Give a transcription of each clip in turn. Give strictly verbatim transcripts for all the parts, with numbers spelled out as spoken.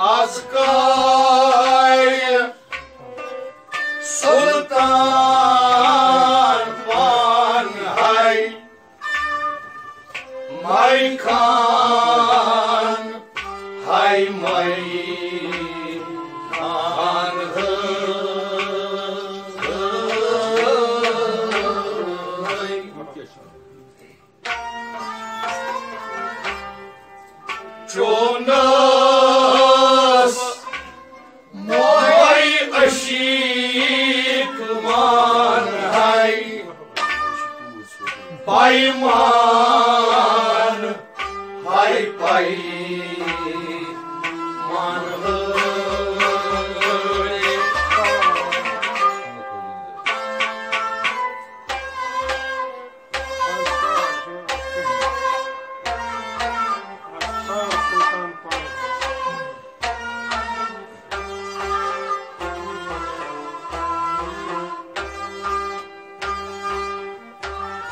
از کائے سلطان پان ہے، مائی خان ہے، مائی خان ہے۔ چونس موے عشیق مان ہے، پیمان ہے، پیمان ہے۔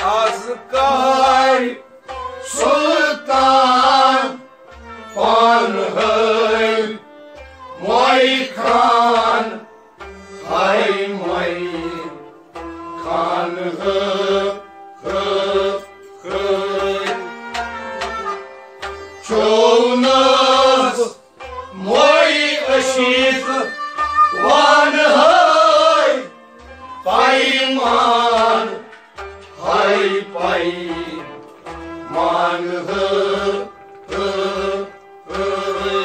از کائے سلطان پان ہے، مائی خان ہے، مائی خان ہے، ہے، ہے۔ چونس موے عشیق وان ہے، پیمان ہے، پیمان ہے، ہے، ہے۔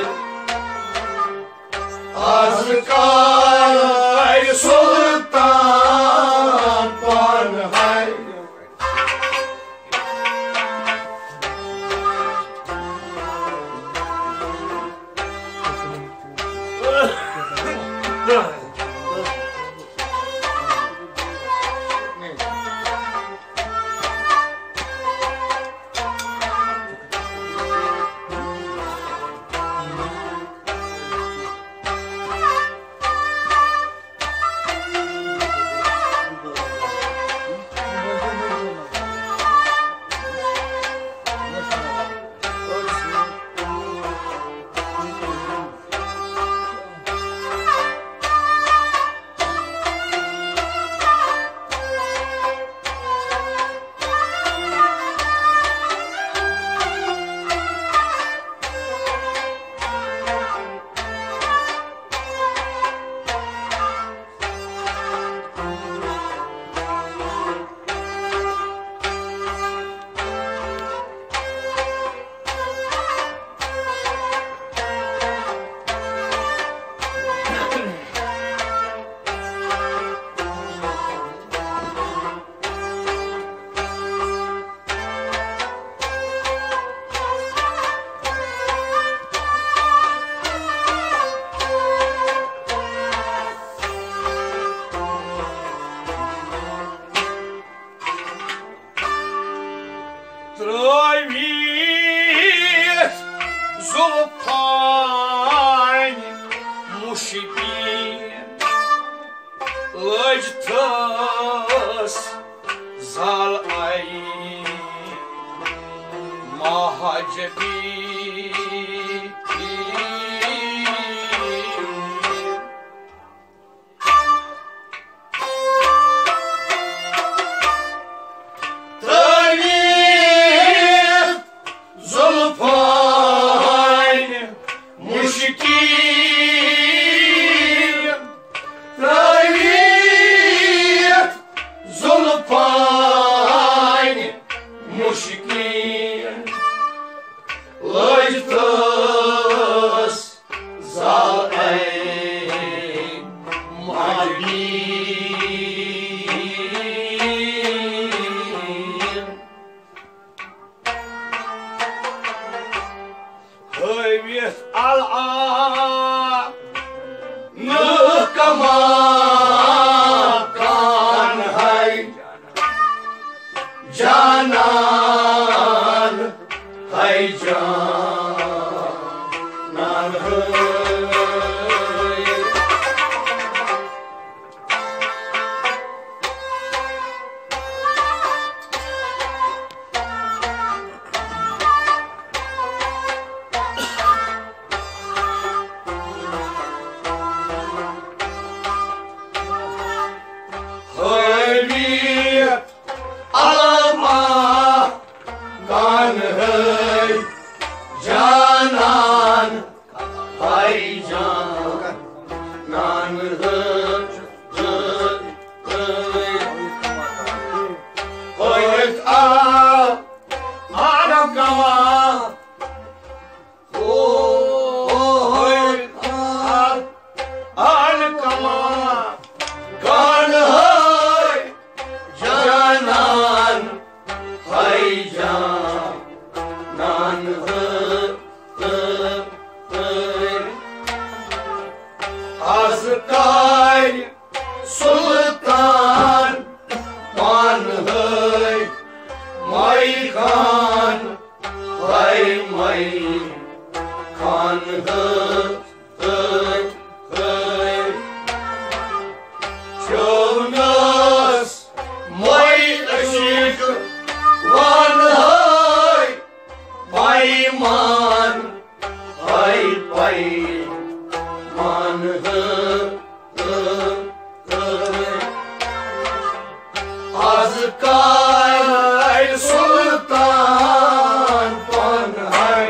از کائے سلطان پان ہے۔ ترٲوِتھ زُلفانہِ مُشکِن، لٔج تھٔس زال آئی مہاجبی۔ ترٲوِتھ زُلفانہِ مُشکِن، ترٲوِتھ زُلفانہِ مُشکِن، لٔج تھٔس زال آئی مہاجبی۔ ہٲوِتھ العام نہٕ کماکان ہے، جانان ہے، جانان ہے۔ چونس مے عشق وان ہے پیمان، ہے پیمان۔ از کر سلطان پن ہے۔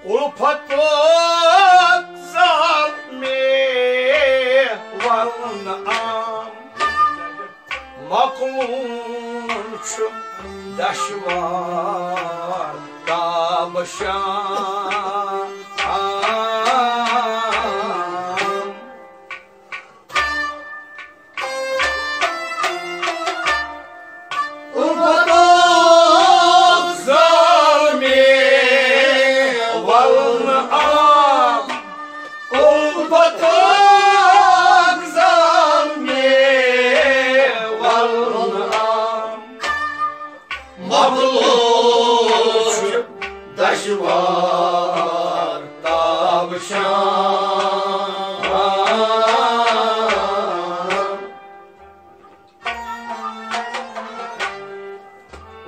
الفتُک زال مےٚ ولنہٕ آم، مقبول چھُ دشوار تابشام۔ الفتُک زال مےٚ ولنہٕ آم، الفتُک زال مےٚ ولنہٕ آم، مۄکلو چھُ دشوار تابشام۔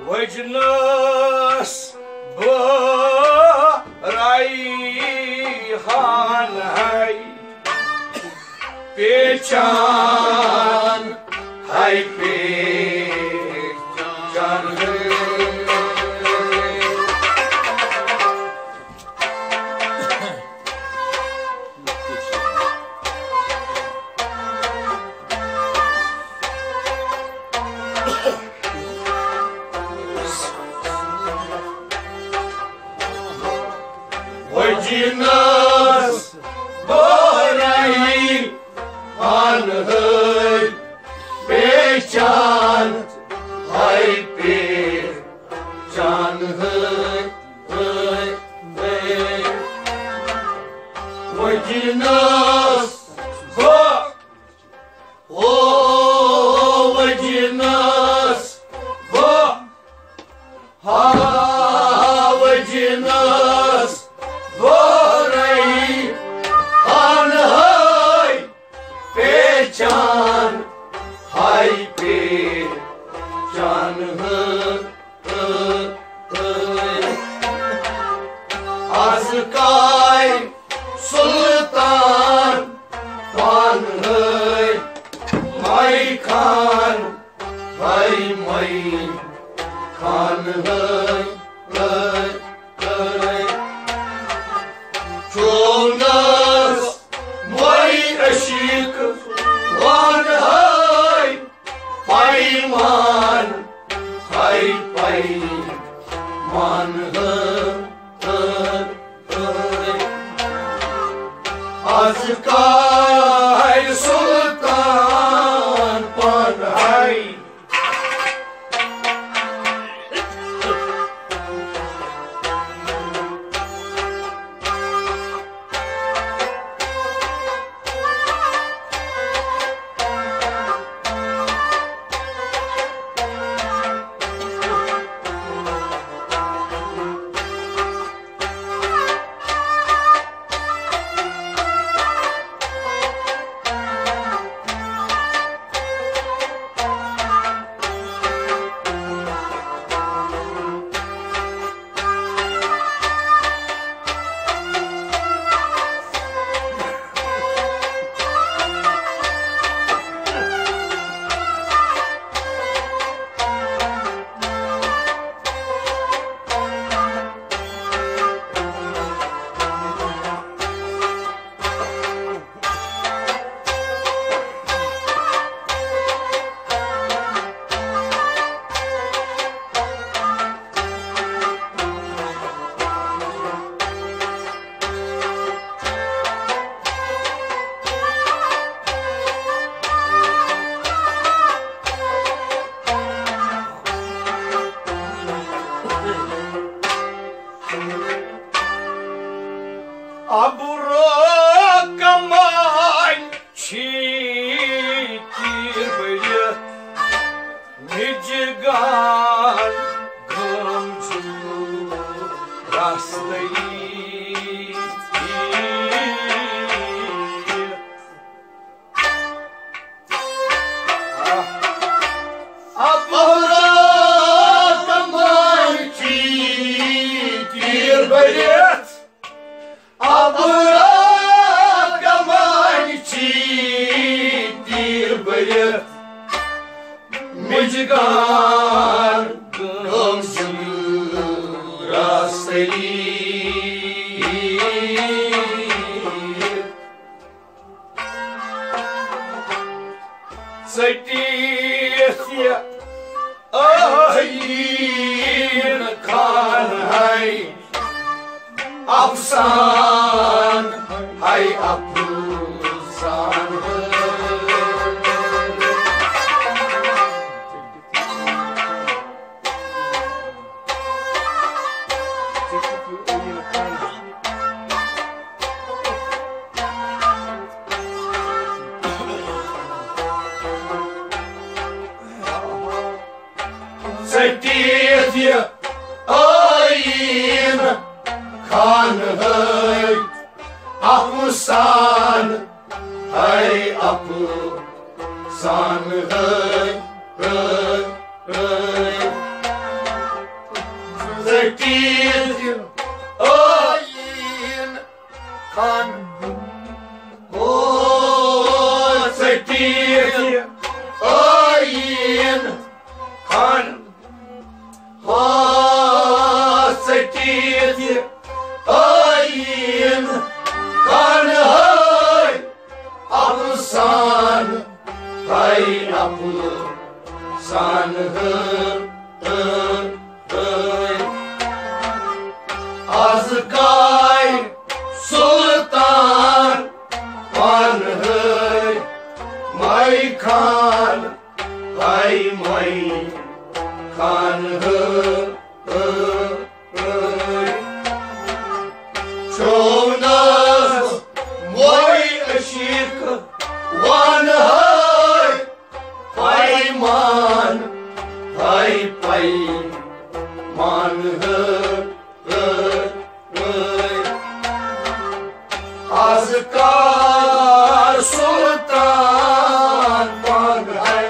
وجنس بہٕ ریحان ہے پیچان، ہے پیچان ہے۔ وجنس بہٕ ریحان ہے پیچان، ہے پیچان ہے۔ وجنس بہٕ، او وجنس بہٕ، ہا وجنس بہٕ ریحان ہے پیچان، ہے پیچان ہے۔ از کر سلطان پن ہے مے خان، ہے مے خان ہے، ہے، ہے۔ چونس مے عشق وان ہے پیمان، ہے پیمان ہے۔ از کر سلطان پن ہے۔ گام چھُ راستہٕ یی۔ ابرا کمان چی تیر بٔرِتھ، ابرا کمان چی تیر بٔرِتھ، مجگان گام چھُ راستہٕ یی۔ ژٔٹِتھ یہِ ٲییٖن خان ہے افسان، ہے افسان۔ ژٔٹِتھ یہِ ٲییٖن خان ہے افسان، ہے افسان ہے، ہے، ہے۔ ژٔٹِتھ یہِ ٲییٖن خان، او، ژٔٹِتھ یہِ ٲییٖن خان، ہا، ژٔٹِتھ یہِ ٲییٖن خان ہے افسان، ہے افسان ہے، ہے، ہے۔ از گاے سلطان پان ہے، مائی خان، ہے مائی خان ہے، ہے، ہے۔ چونس وای عشیق وان ہے، پیمان ہے، پیمان ہے، ہے، ہے۔ از کار سلطان پان ہے۔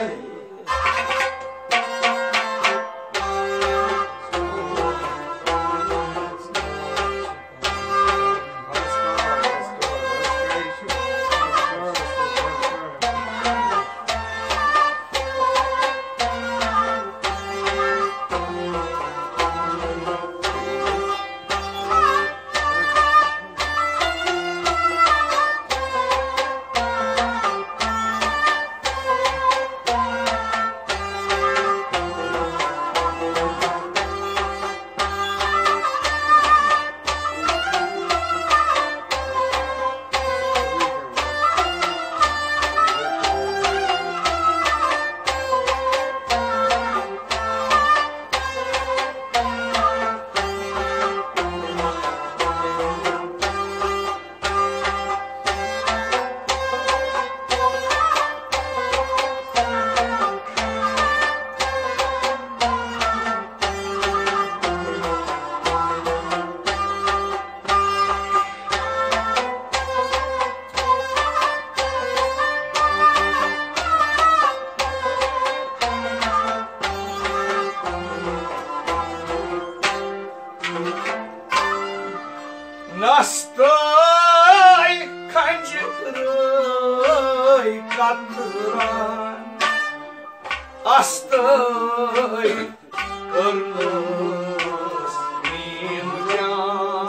نستٲے کھنجرٲے کتران، استٲے کٔرنَس نیم جان۔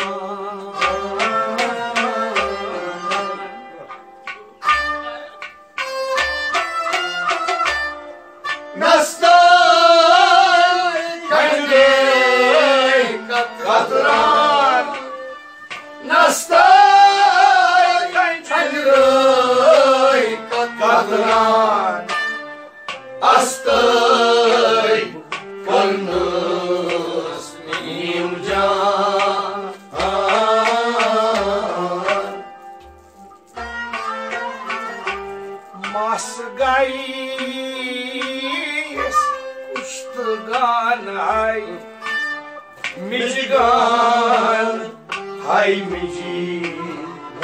نستٲے کھنجرٲے کتران، نستٲے کھنجرٲے کتران، استٲے کٔرنَس نیم جان۔ مس گیس گان ہاے مجی گان، ہاے مجی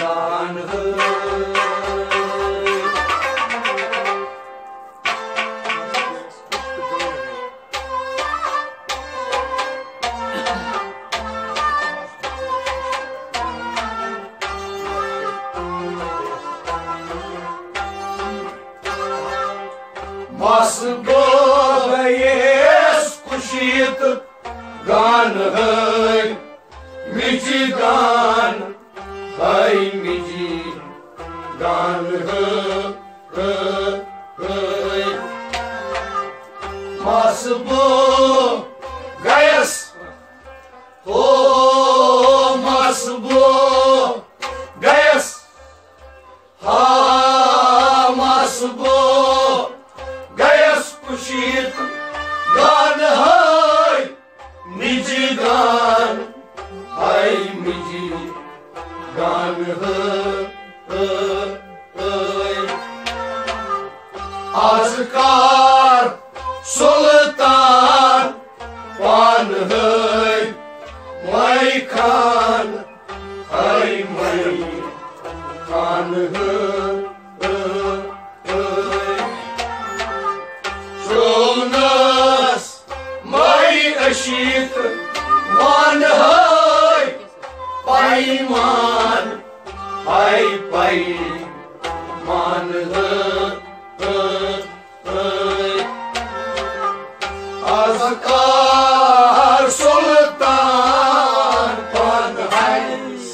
گان ہاے۔ مس بویس کشیت گان ہاے مجی گان، ہاے مجی گان ہاے، ہاے، ہاے۔ مس بو گیس، ہو مس بو گیس، ہا مس بو گیس کشیت گان ہاے مجی گان، ہاے مجی گان ہاے، ہاے، ہاے۔ از کار سلطان پان ہاے، مائی خان ہاے مائی خان ہاے، ہاے، ہاے۔ شونس مائی اشیت وان ہاے پیمان، ہاے پیمان ہاے، ہاے۔ از کار سلطان پن ہنس۔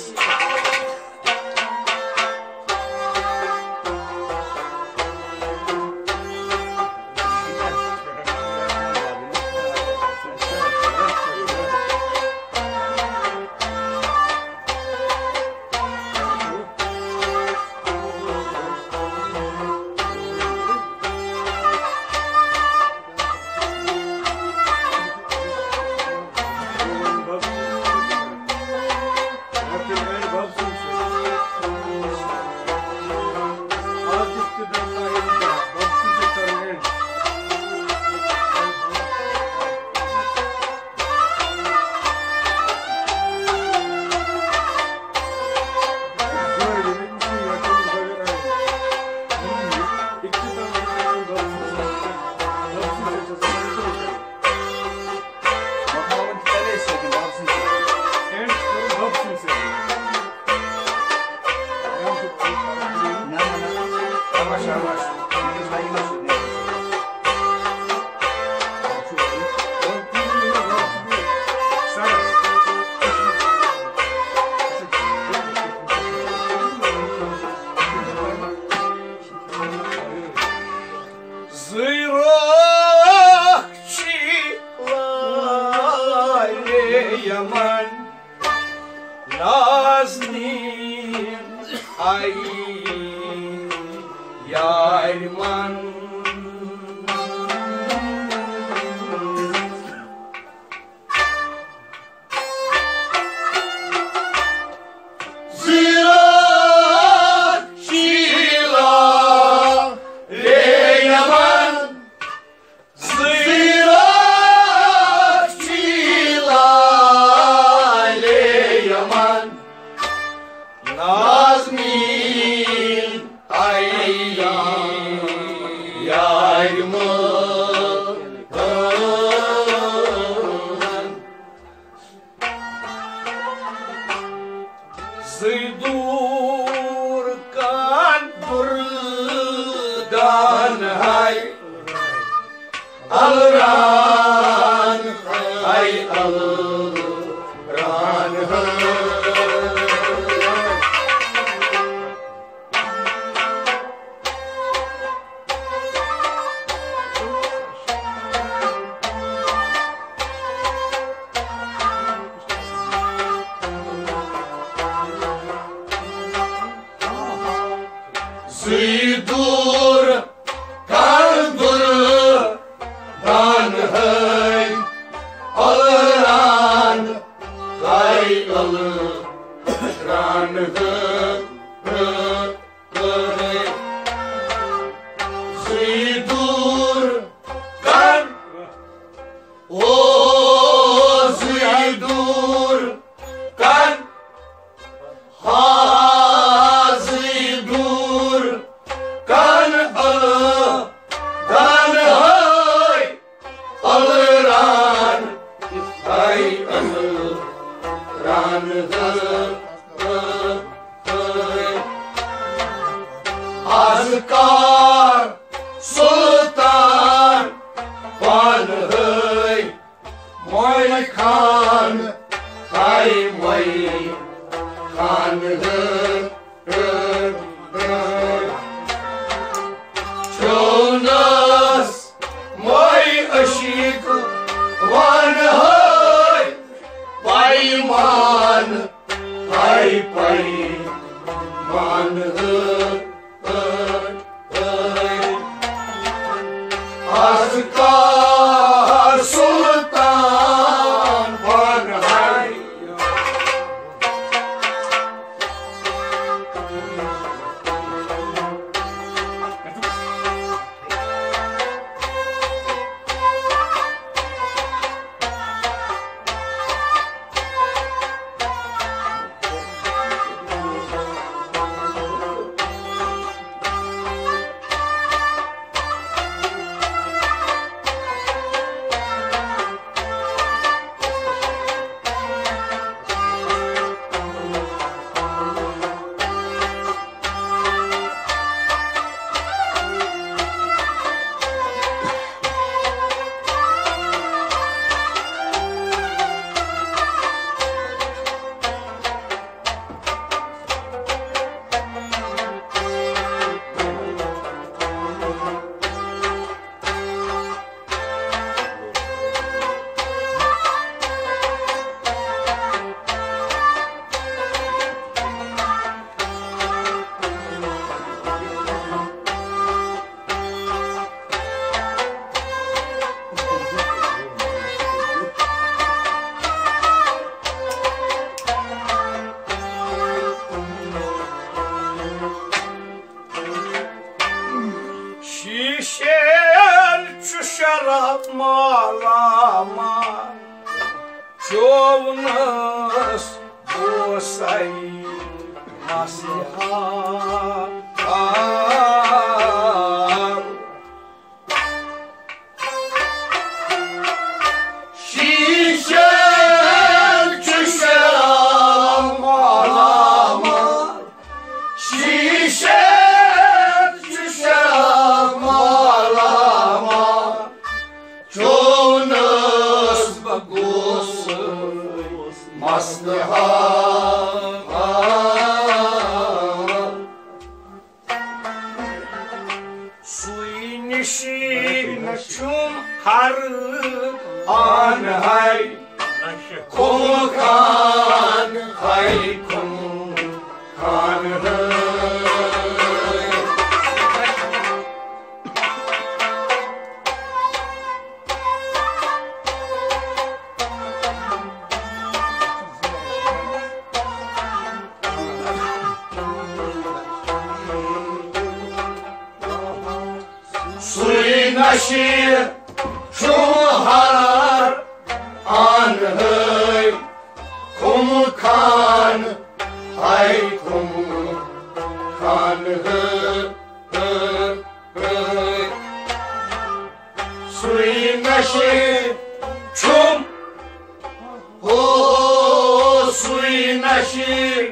زیرک چی لالے یمن نازنین آئی یار من۔ زیرک چی لالے یمن، زیرک چی لالے یمن، نازنین آئی یار من۔ زٕے دوٗر کان بُرٕ گان ہاے، الران ہاے، الران ہاے۔ زٕے دوٗر کان بُرٕ گان ہاے، الران ہاے، الران ہاے۔ زٕے دوٗر کان از کار سلطان بنہائی۔ شیشیر چھُ شراب مالا مال، چوونس گوسے مسیحا۔ شیشیر چھُ شراب مالا مال، شیشیر چھُ شراب مالا مال، چونس بہ گوس مست حال۔ سُے نشین چھُم ہر آن ہے، کم خان ہے، کم خان ہے۔ سُے نشین چھُم ہر آن ہے، کم خان ہے، کم خان ہے۔ سُے نشین چھُم، ہو، سُے نشین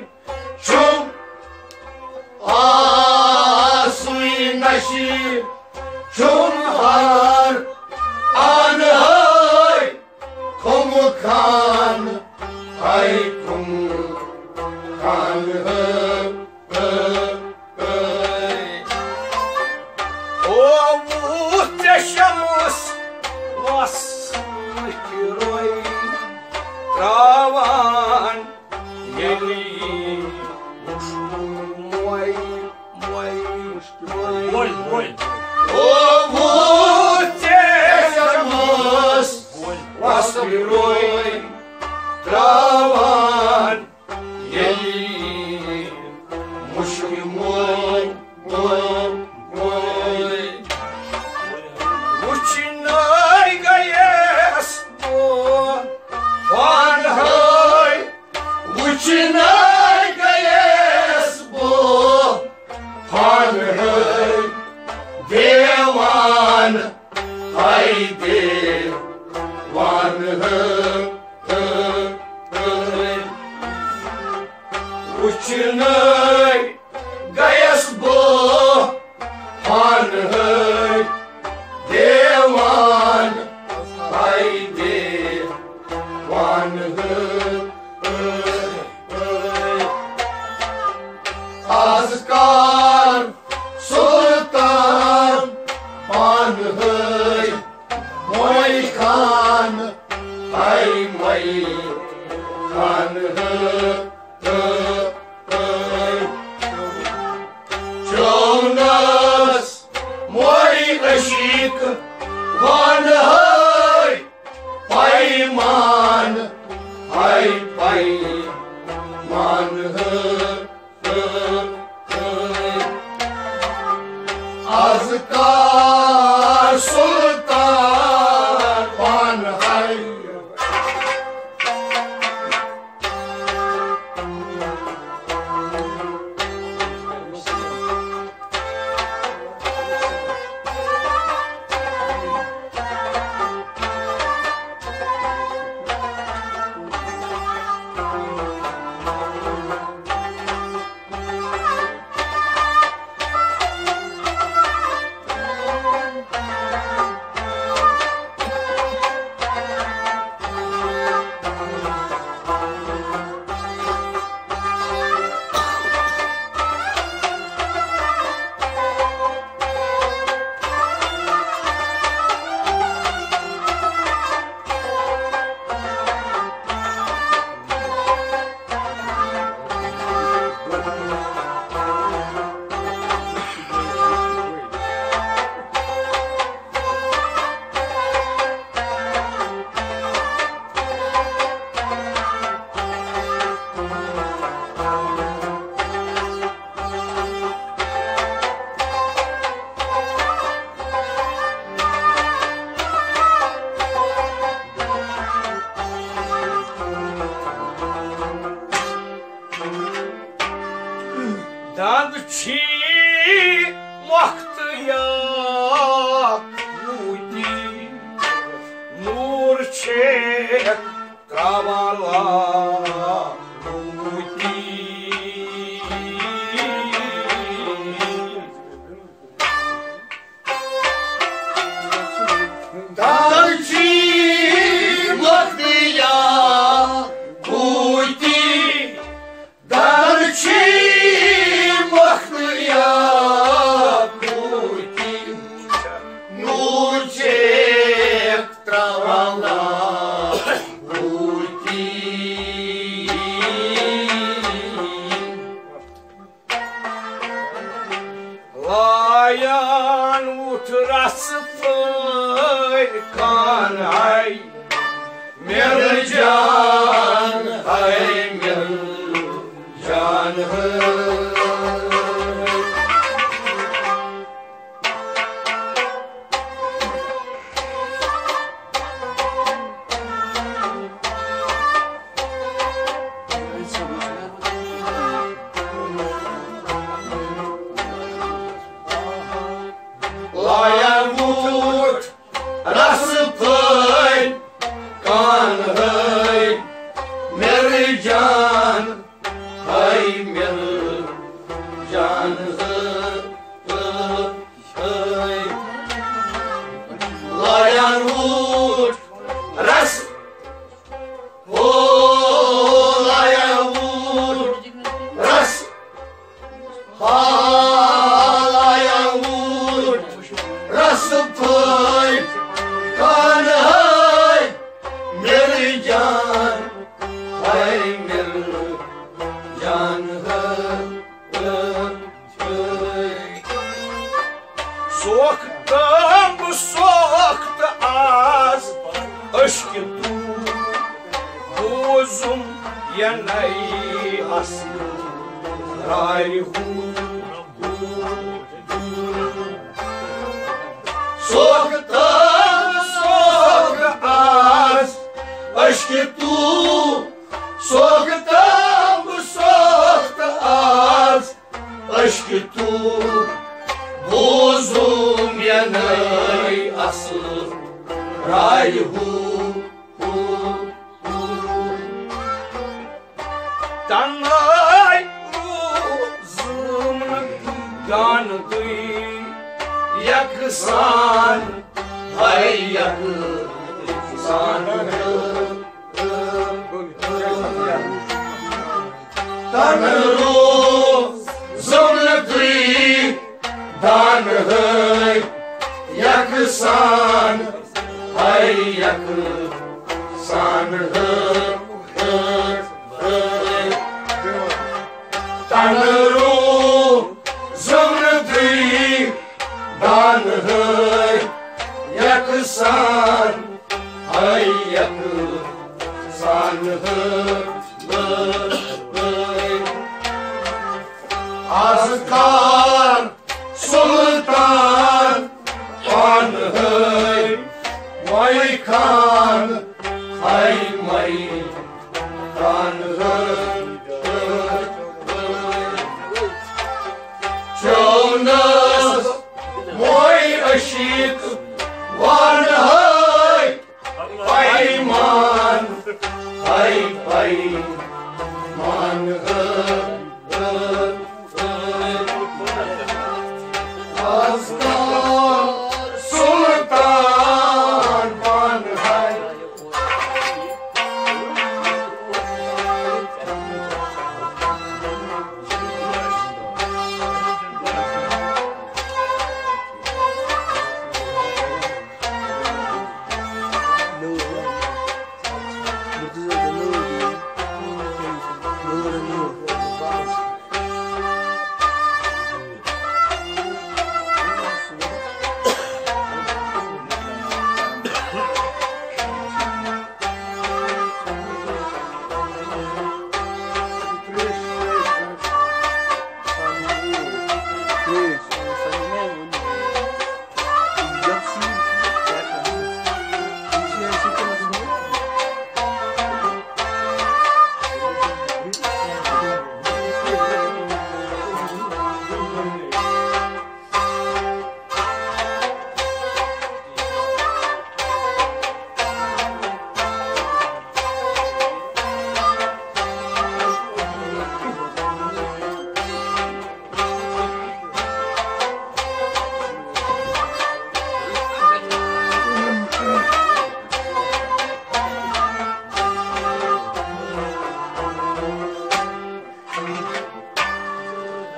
چھُم، آ، سُے نشین چھُم ہر آن ہے، کم خان ہے، کم خان ہے۔ او وُچھ ژےٚ شمس وسنٕکۍ روے تراوان ییٚلہِ وُچھُن موے، موے، موے، موے۔ او وُچھ ژےٚ شمس وسنٕکۍ روے تراوان ییٚلہِ مُشکِل موے، موے، موے۔ وُچھنَے گٔیَس بہٕ پانہٕ ہے، وُچھنَے گٔیَس بہٕ پانہٕ ہے، دیوان ہے، دیوان ہے۔ وُچھنَے گٔیَس بہٕ پانہٕ ہے، دیوان ہے، دیوان ہے۔ از کار سلطان پانہٕ ہے، موے خان ہے، موے خان ہے۔ چونس موے عشیق پانہٕ ہٲے پیمان، ہاے پیمان ہٲے۔ از کار سلطان پانہٕ ہاے۔ دند چھی مۄختہٕ یا کوٗتی، نوٗر چھیکھ تراوان لالوٗتی۔ دند چھی مۄختہٕ یا کوٗتی، دند چھی مۄختہٕ یا کوٗتی، نوٗر چھیکھ تراوان لالوٗتی۔ لایان وُٹھ رس پھٔلۍ کان ہاے مِرٕ جان، ہاے مِرٕ جان ہاے۔ لایان وُٹھ رس پھٔلۍ کان ہاے مِرٕ جان، ہاے مِرٕ جان ہاے۔ لایان وُٹھ رس، او لایان وُٹھ رس، ہا لایان وُٹھ رس پھٔلۍ کان ہاے مِرٕ جان، ہاے مِرٕ جان ہاے۔ سوکھ تہٕ بہٕ سوکھ تہٕ آز عشقِ تو بوٗزُم ینَے اصل راے ہُہ۔ سوکھ تہٕ بہٕ سوکھ تہٕ آز عشقِ تو، سوکھ تہٕ بہٕ سوکھ تہٕ آز عشقِ تو بوٗزُم ینَے اصل راے ہُہ۔ تنہاے روٗزُم نہٕ گانہٕ تُہۍ یکسان، ہاے یکسان۔ تنہٕ روٗزُم نہٕ تُہۍ دانہٕ ہٲے یکسان، ہاے یکسان۔ تنہٕ روٗزُم نہٕ تُہۍ دانہٕ ہٲے یک سان، ہاے یقین سان۔ آزکار سلطان پانہٕ ہٲوۍ مۄے خان، ہاے مۄے خان۔ چونس مۄے عشیق وانہٕ ہٲوۍ پیمان، ہاے پیمان۔ آزکار سلطان پانہٕ ہاے۔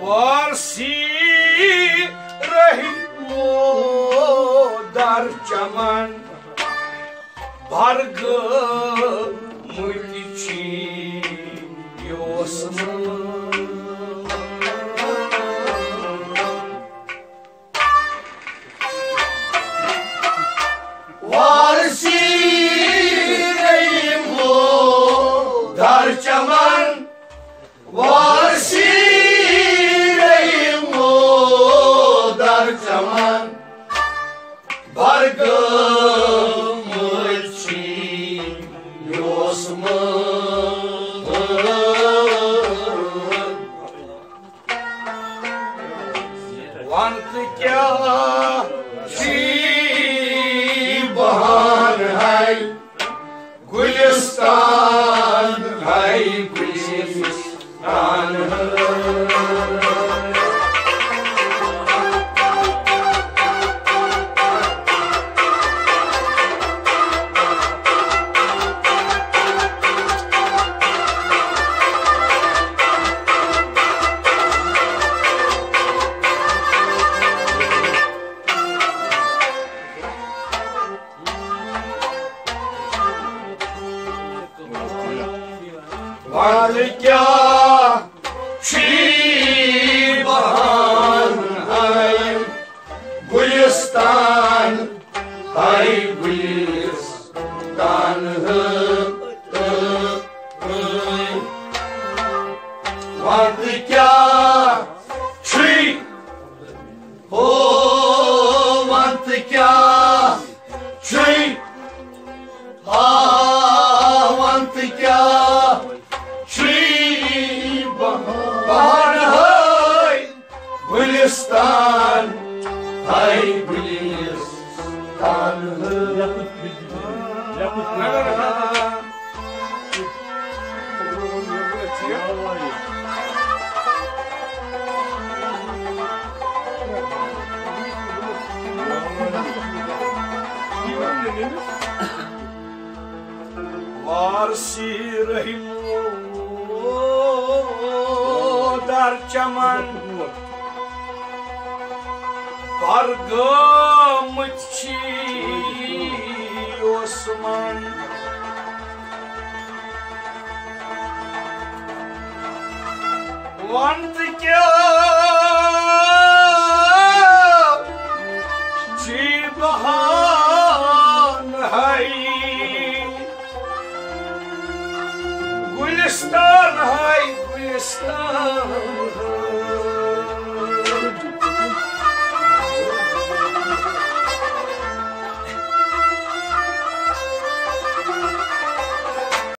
وارسی رحمو در چمن برگ ملچی یوسمن۔ وارسی رحمو در چمن، وارسی رحمو در چمن، برگ ملچی یوسمن۔ ون تہٕ کیٛاہ چھی بہان ہے گلستان، ہے گلستان۔ وَلہٕ کیٛاہ چھی بہان ہے گُلِستان، ہے گُلِستان۔ وَلہٕ کیٛاہ چھی، او وَلہٕ کیٛاہ چھی، آ وَلہٕ کیٛاہ چھی بہان ہے گُلِستان، ہے گُلِستان۔ وارسی رحمو در چمن پرگٲمٕتۍ چھی اوسمن۔ وَلہٕ کیٛاہ چھی بہان